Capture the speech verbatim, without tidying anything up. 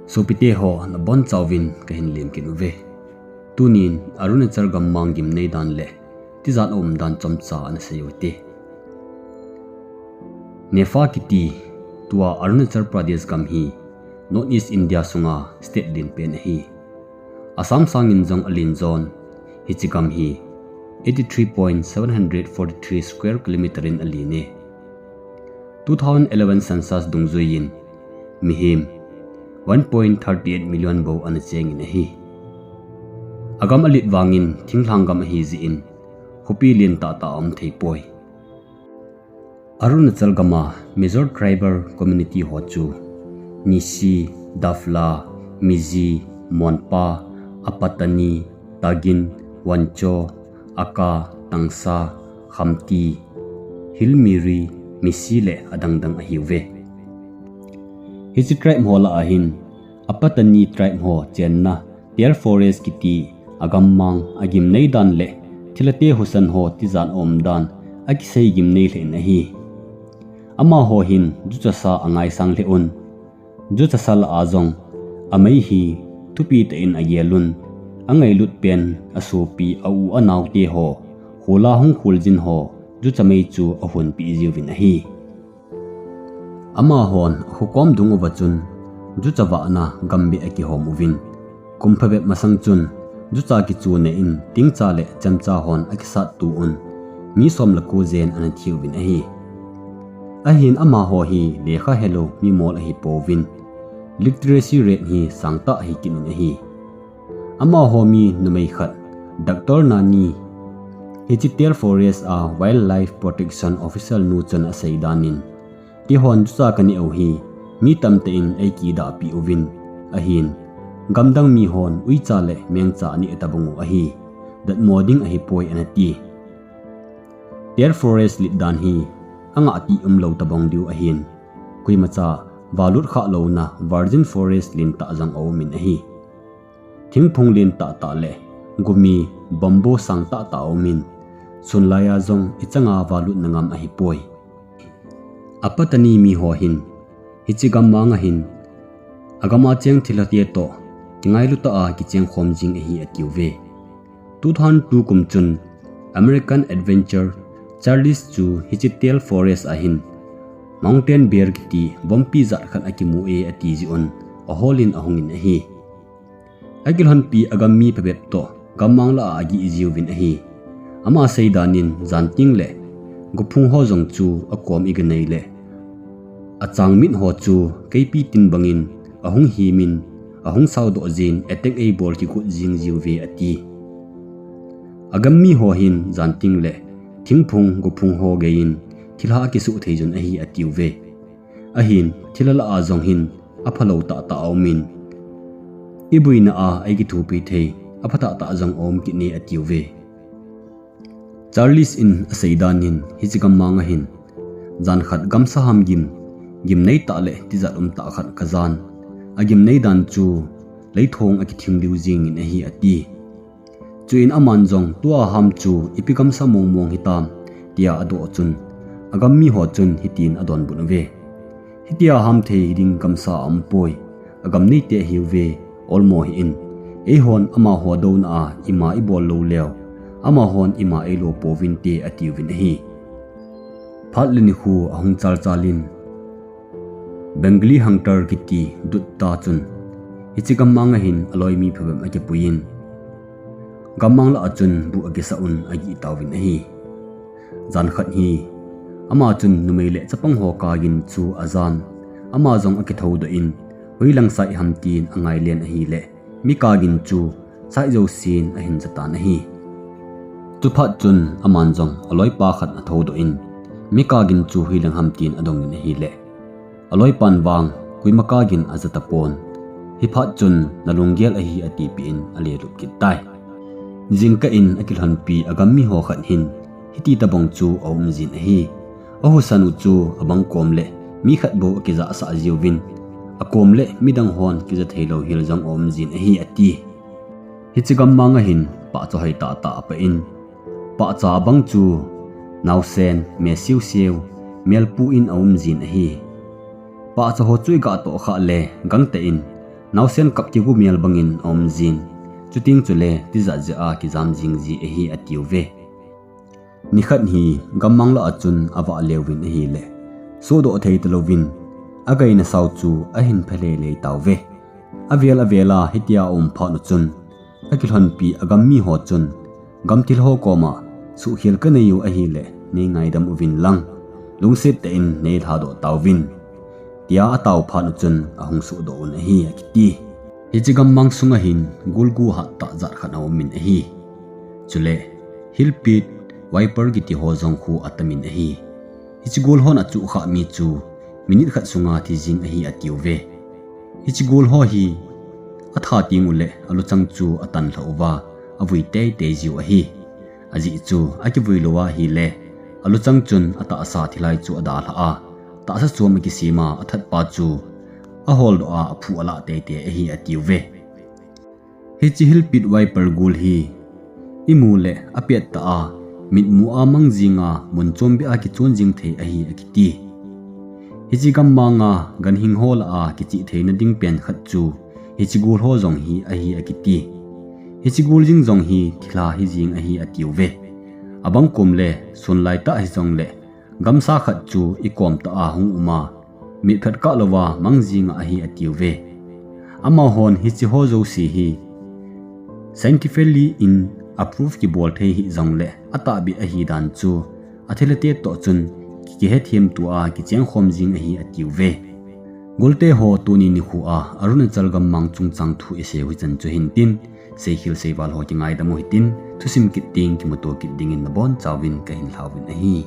Sopite ho nabonchauvin kahin lemkit uve. Tunin Arunachal gammang gimnei dan le tijat aum dan chomcha ana seiyu hite. NEFA kiti tua Arunachal Pradesh gam hi North East India sunga state lenpen ahi. Assam sangin jong alen jon, hiche gam hi eighty three point seven hundred forty three square kilometer in alen e. Two thousand eleven census dungjuiyin mihem one point thirty eight million bou ana chengin ahi. Agam alet vangin thinglhang gam ahijeh in khopi lentah tah aum theipoi. Arunachal gama major tribal community ho chu Nyishi, Dafla, Miji, Monpa, Apatani, Tagin, Wancho, Aka, Tangsa, Khamti, Hillmiri, Misi le adangdang ahiuve. Hiche tribe ho lah ahin Apatani tribe ho chenna Tear Forest kiti agammang agimnei dan le thilhate husan ho tijat aum dan akisei gimnei lheh in ahi. Amaho hin juchasa angaisang lheh un, juchasa lah a jong amei hi thupi tah in agelun, angailut pen asopi a-u anaote ho, khola hung kholjin ho jucha mei chu ahonpeh jiuvin ahi. Amahon akhokom dung uva chun jucha vahna gambeh akihom uvin, kum phabep masang chun jucha kichuna in tingcha le chemcha hon akisattu un, mi som le ko jen ana thiuvin ahi. Ahin amaho hi lekha helou mi mol ahipouvin, literacy rate hi sangtah ahi kit in ahi. Amaho mi numei khat, Doctor Nani, hiche Tear Forest a Wildlife Protection Officer nu chun asei danin, keihon jucha kaneh u hi mi tamtah in eikidahpeh uvin, ahin gamdang mihon uicha le mengcha aneh tabang u ahi, datmo ding ahipoi anati. Tear Forest let dan hi angah tih umlou tabang diu ahin, koimacha valut khah louna virgin forest lentah jong aumin ahi. Thingphung lentah tah le gumi, bamboo sangtah tah aumin, sunlaiya jong ichanga valutna ngam ahipoi. Apatani miho hin hiche gammang ahin agama cheng thilhate toh kingailu tah a kichengkhom jing ahi atiuve. Two thousand two kum chun American adventurer Charles chu hiche Tear Forest ahin mountain bear kiti vompi jat khat akimu e ati jeh un aholin ahungin ahi. Akilhonpi agam mi phabep toh gammang lah a ageh jiuvin ahi. Ama seidanin janting le gophung ho jong chu akom iganei le achangmit ho chu keipi tin bangin ahung himin, ahung saodoh jin attack eibol kigot jing jiuve ati. Agam miho hin janting le thingphung gophung ho geiyin thilha akisuh thei jun ahi atiuve. Ahin thilha lah a jong hin aphalou tahtah aumin, iboina a eikithopi thei aphatah tah jong aum kit e atiuve. Charles in aseidanin hiche gammang ahin jankhat gamsa hamgim, gimnei tah le tijat umtah khat kajan, agimnei dan chu leithong akithing liu jengin ahi ati. Chuin aman jong tua ham chu ipi gamsa mongmong hitam tia adoh chun, agam miho chun hitin adonbut uve. Hitia hamthei ding gamsa aumpoi, agam neite ahiuve, olmo hih in. Eihon amaho douna a ima ibol lou leu, amahon ima eilo pouvinte atiuvin ahi. Phat le nikho ahung chalchalin, Bengali hunter kiti Dutta chun hiche gammang ahin aloi mi phabep akipuiyin, gammang lah a chun buh akisah un agih tauvin ahi. Jankhat hi ama chun numei le chapang ho kagin chu ajan, ama jong akithoudoh in, hoilang sai ham tin angailen ahile, mi kagin chu sai jousen ahin jatan ahi. Chuphat chun aman jong aloipa khat athoudoh in, mi kagin chu hoilang ham tin adongin ahile, aloipan vang koima kagin ajatapon. Hiphat chun nalunggel ahi atipeh in alelup kit tai. Jingkah in akilhonpi agam miho khat hin hiti tobang chu aumjin ahi. Ahusan u chu abang kom le mi khat bou akijahsah jiuvin, akom le midang hon kija theilou hel jong aumjin ahi ati. Hiche gammang ahin pahcha hoi tahtah apah in, pahcha abang chu naosen, me siuseu, melpu in aumjin ahi. Pahcha ho chu igah tohkhah le gangtah in Naosen kap kigu mel bangin aum jin, chuteng chule tijat jeh a kijam jing ji ahi atiuve. Nikhat hi gammang lah a chun avah leuvin ahile, sohdoh thei talouvin, againa sao chu ahin pha lele tauve. Avel avel a hitia aum phat u chun, akilhonpi agam miho chun, gam thilha ho koma, suhkhel kanei u ahile, nei ngaidam uvin lang, lungset tah in nei lhadoh tauvin, tia atao phat u chun ahung suhdoh un ahi akiti. Hiche gammang sunga hin gul gu hattah jat khat aumin ahi. Chule, Hill Pit Viper kiti ho jong khu atamin ahi. Hiche gul hon achuh khah mi chu minute khat sunga thi jing ahi atiuve. Hiche gul ho hi atha teng uleh aluchang chu atan lhah uva, avui teitei jiu ahi. Ajeh chu akivui lou ahile, aluchang chun atahsa thilhai chu adalhah a, tahsa chom akisem a athatpa chu aholdoh a aphuh alah teitei ahi atiuve. Hiche Hill Pit Viper gul hi imu leh apettah a, mitmu a mang jinga mun chombeh a kichon jing thei ahi akiti. Hiche gammanga ganhing ho lah a kichih theina ding pen khat chu hiche gul ho jong hi ahi akiti. Hiche gul jing jong hi thilha hijeng ahi atiuve. Abang kom le sunlai tah hijongleh gamsa khat chu ikom tah a hung um a, mitphet kah louva mang jinga ahi atiuve. Amahon hiche ho jouse hi scientifically in approve kibol thei hijongleh atahbeh ahidan chu athilhate toh chun kikihethemto a kichengkhom jing ahi atiuve. Gulte ho, tuni nikho a Arunachal gammang chungchang thu isei u hichan chu hintin, seikhel seival ho kingaidam u hitin, thusim kit teng kimuto kit dingin nabonchauvin kahin lhauvin ahi.